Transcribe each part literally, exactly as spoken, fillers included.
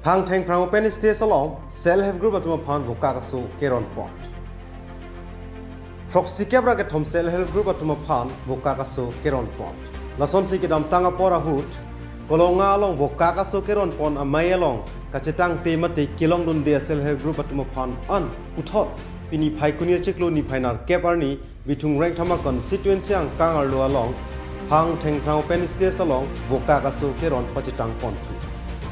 Phangthengphrang open stage along Self Help Group atum aphan vokak aso keron pon. Throksi kep ra kethom Self Help Group atum aphan vokak aso keron pon. Lasonsi kedamtang apor ahut Kolonga along vokak aso keron pon amei along kachetangte mate kelongdunde Self Help Group atum aphan an puthot pini Phaikuni achiklo niphai nerkep arni Bithung Rengthama constituency angkang arlo along Phangthengphrang open stage along vokak aso keron pachetang ponthu.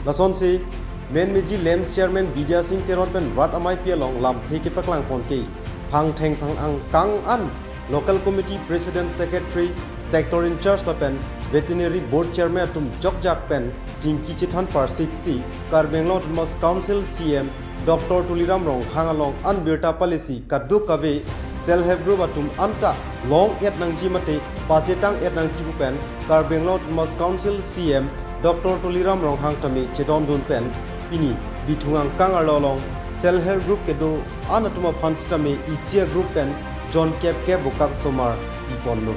Lasonsi Menmeji LAMPS Chairman Bidya Singh Teron pen rat ameipi along lamthe kepaklang pon ke Phangthengphrang angkang an Local Committee President, Secretary, Sector in-charge lapen Veterinary Board Chairman atum jokjak pen chingki chethan parsiksi Karbi Anglong Autonomous Council C E M Doctor Tuliram Ronghang along an birta palisi kadokave Self Help Group atum anta long-et nangji mate pachetang-et nangji pu pen Karbi Anglong Autonomous Council C E M Doctor Tuliram Ronghang tame chedondun pen pini Bithung angkang arlo along Self Help Group kedo-an atum aphan sitame isi a-group pen jon kep kep vokak asomar piponlo.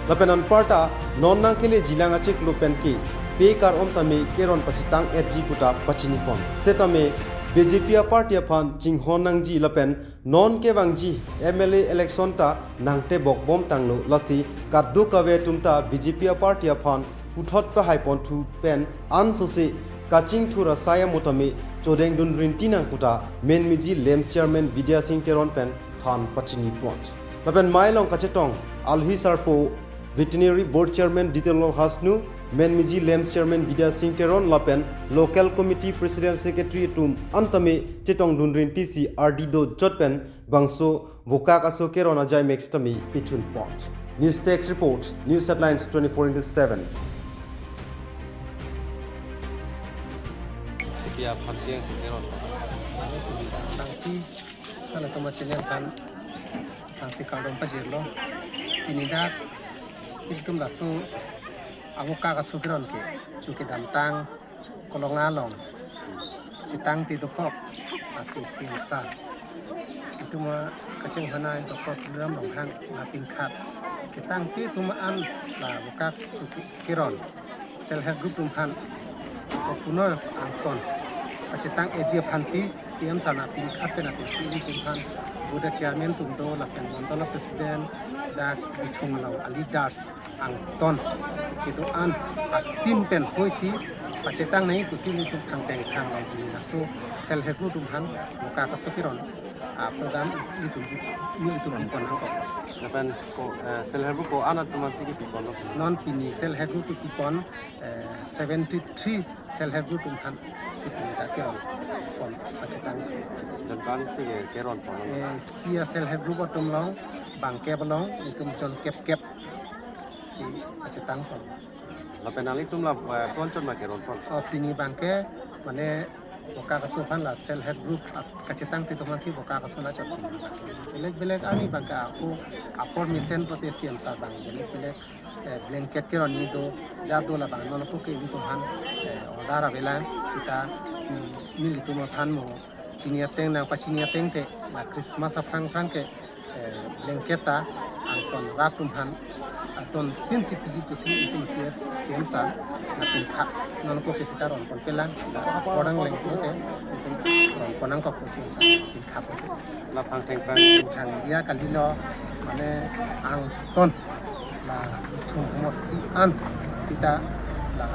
Lapen anparta non nangkelejilang achiklo pen ke pe kar-om tame keron pachetang-etji puta pachini pon. Setame B J P a-party aphan chinghon nangji lapen non kevangji M L A election ta nangtebok bom tanglo, lasi kadokave atum ta B J P a-party aphan puthot pahai ponthu pen ansose kachingthur asai amo tame chodengdun rinti nang puta Menmeji LAMPS Chairman Bidya Singh Teron pen than pachini pon. Lapen amei along kachetong alohi sarpo Veterinary Board Chairman Ditalal Hasnu, Menmeji LAMPS Chairman Bidya Singh Teron lapen Local Committee President, Secretary atum an tame chetongdun rintisi ardi dojot pen bangso vokak aso keron ajai mek sitame pechun pon. News Desk Report, News Headlines twenty-four into seven. Sipia phan ke keron. Tangsi, kalau teman channel kan, tangsi kardom pajirlo. Pini dak, ilitum laso avokak aso keron ke, chu kedamtang Kolonga along chetangte dokok asi C E M sir. Itum akachinghanai Doctor Tuliram Ronghang apin khat ketangte atum an la vokak aso keron Self Help Group atum aphan Fortuner angton pachetang-etji aphansi C E M sir apin khat pen atum si ilitum aphan board chairman atum do lapen mandal president dak Bithung along a-leaders angton kedo-an a-team pen hoisi pachetang nangji pusi ilitum Phangthengphrang along pini laso Self Help Group atum aphan vokak aso keron a-program ilitum, ilitum pipon nangkok. Lapen ko, eh, Self Help Group ko-an atum aphansi kepipon lo? Non pini Self Help Group kepipon, eh, seventy-three Self Help Group atum aphansi pini dak keron pon pachetang. Jon ko-ansi ke keron pon? Eh, isi a-Self Help Group atum along bangkep along itum jon kep kep si pachetang pon. Lapen nanglitum la, eh, son chot ma keron pon? Oh, pini abangke mane vokak aso aphan la Self Help Group a-, kachetangte atum aphansi vokak aso la chot pon. Belek belek arni abangke ako apor mesen pulote C E M sir abang belek belek, eh, blanket keron ni do, ja do labang non ako ke ilitum aphan, eh, order avelang seta, hmm, nelitum aphan mo chini ateng nangpachini ateng te la Christmas aphrang aphrang ke, eh, blanket ta angton rat atum aphan angton tin si piji pusi itum C E M sir apin khat non ako ke seta ron pon pelang, la orang leng pulote itum ron pon nangkok pu C E M sir apin khat pulote. La Phangthengphrang, Phangthengphrang area kalilo mane angton la Bithung mosti an seta la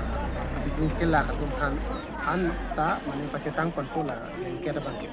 kedo kelak atum aphan anta mane pachetang ponpo la blanket abangke.